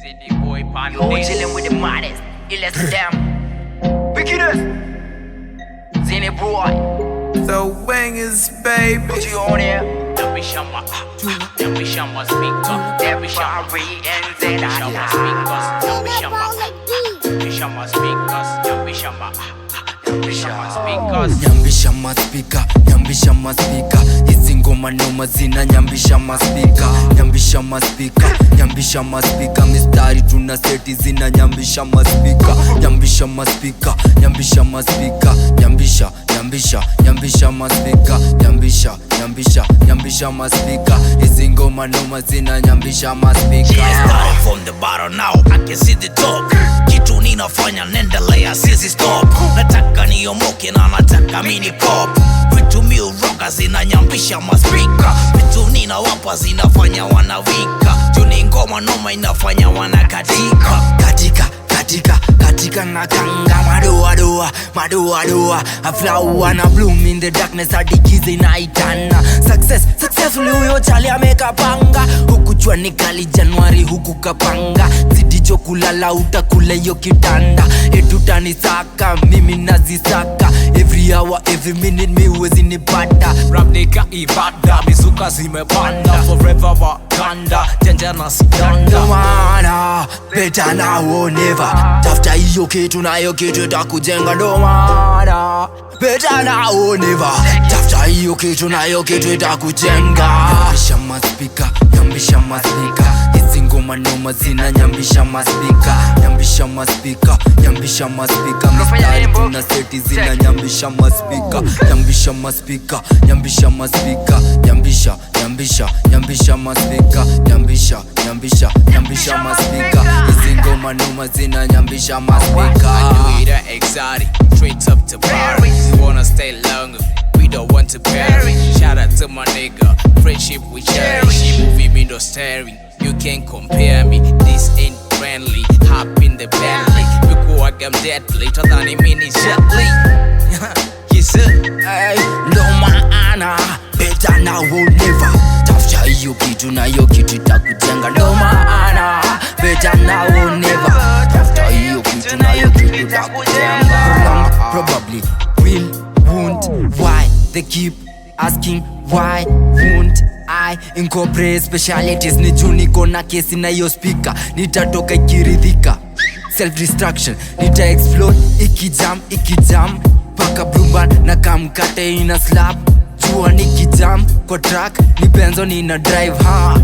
City boy pan Yo, chilling with the maddest, illest them. Wickedest. Zinny boy, The wingers, baby. put you on here. Nyambisha ma speaker, nyambisha ma F-R-E-N-Z-I. speakers, nyambisha ma nyambisha ma speakers, nyambisha ma nyambisha ma speakers. Nyambisha maspika, nyambisha maspika, hizi ngoma noma zina nyambisha maspika, nyambisha maspika, nyambisha maspika, mistari tuna seti zina nyambisha maspika, nyambisha maspika, nyambisha maspika, nyambisha nyambisha nyambisha maspika, nyambisha nyambisha nyambisha maspika, hizi ngoma noma zina nyambisha maspika. Yeah, started from the bottom now I can see the top. Kitu ninafanya nendelea sisi stop. Nataka niomoke na nataka mini pop. Vitu mi uroga zinanyambisha maspika. Vitu ninawapa zinafanya wanawika. Tuni ngoma noma inafanya wanakatika. Katika katika katika na kanga madoadoa madoadoa, a flower na bloom in the darkness hadi giza inaitana success successfully. Huyo chali amekapanga huku jua ni kali Januari huku kapanga zidicho kulala utakula hiyo kitanda etutanisaka mimi nazisaka every hour every minute mi huwezi nipata. Rap nika ibada, mizuka zimepanda, forever Wakanda, janja na sidanda. Ndo maana better now or never, tafuta hiyo kitu nayo kitu itakujenga. Ndo maana better now or never, tafuta hiyo kitu nayo kitu itakujenga. Nyambisha maspika, nyambisha maspika, hizi ngoma noma zina nyambisha maspika, nyambisha maspika, nyambisha maspika, mistari tuna seti zina nyambisha maspika, nyambisha maspika, nyambisha maspika, nyambisha nyambisha nyambisha maspika, nyambisha nyambisha nyambisha maspika, hizi ngoma noma zina nyambisha maspika. I do it exotic, straight up to Paris. We wanna stay longer, we don't want to perish. Shout out to my nigga, friendship we cherish. She movie window staring, you can't compare me. This ain't friendly, hop in the Bentley. Look like I'm deadly, tadhani mini Jet Li. Yes sir. Hey, ndo maana better now or never, tafuta hiyo kitu nayo kitu itakujenga. Ndo maana better now or never, tafuta hiyo kitu nayo kitu itakujenga. Prolong, probably will won't, why they keep asking why won't I incorporate specialities? Ni juu niko na kesi na hiyo speaker, nitatoka ikiridhika, self destruction nita explode ikijam ikijam paka blumban na kamkate ina slap jua nikijam kwa track ni benzo nina drive ha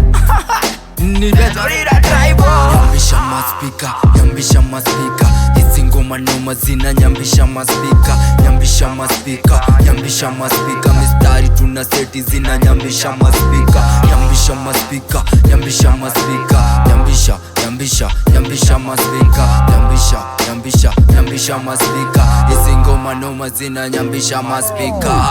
ni benzo nina drive oh. Nyambisha maspika, nyambisha maspika, hizi ngoma noma zina nyambisha maspika, nyambisha maspika, nyambisha maspika, mistari tuna seti zina nyambisha maspika, nyambisha maspika, nyambisha maspika, nyambisha nyambisha nyambisha maspika, nyambisha nyambisha nyambisha maspika, hizi ngoma noma zina nyambisha maspika.